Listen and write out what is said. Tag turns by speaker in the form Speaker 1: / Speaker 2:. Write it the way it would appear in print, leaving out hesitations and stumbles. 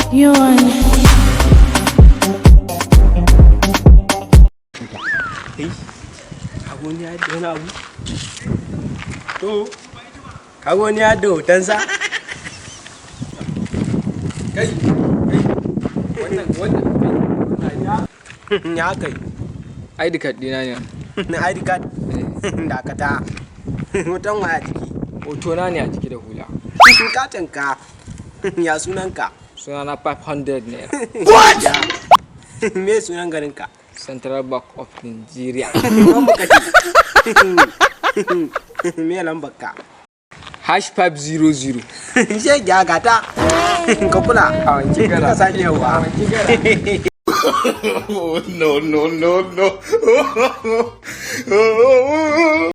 Speaker 1: Yawan.
Speaker 2: Kai, kaga wani ya da wani abu? To, kaga wani ya da hotonsa? Kai, kai, wannan, wannan, kai, ya kai.
Speaker 3: ID card ɗina ne.
Speaker 2: Na ID card? Dakata. Hoton waya jiki?
Speaker 3: Hotona ne a jiki da hula.
Speaker 2: Katin ka? Ya sunanka?
Speaker 3: Sunana 500 naira.
Speaker 2: What? Me sunan garinka?
Speaker 3: Central Bank of Nigeria.
Speaker 2: Lambar ka ce? Me lambar ka?
Speaker 3: #500.
Speaker 2: Shege, gata. Ka kula.
Speaker 3: A wanke gara.
Speaker 2: Ka sake yawa.
Speaker 3: A wanke gara.
Speaker 4: No, no, no, no.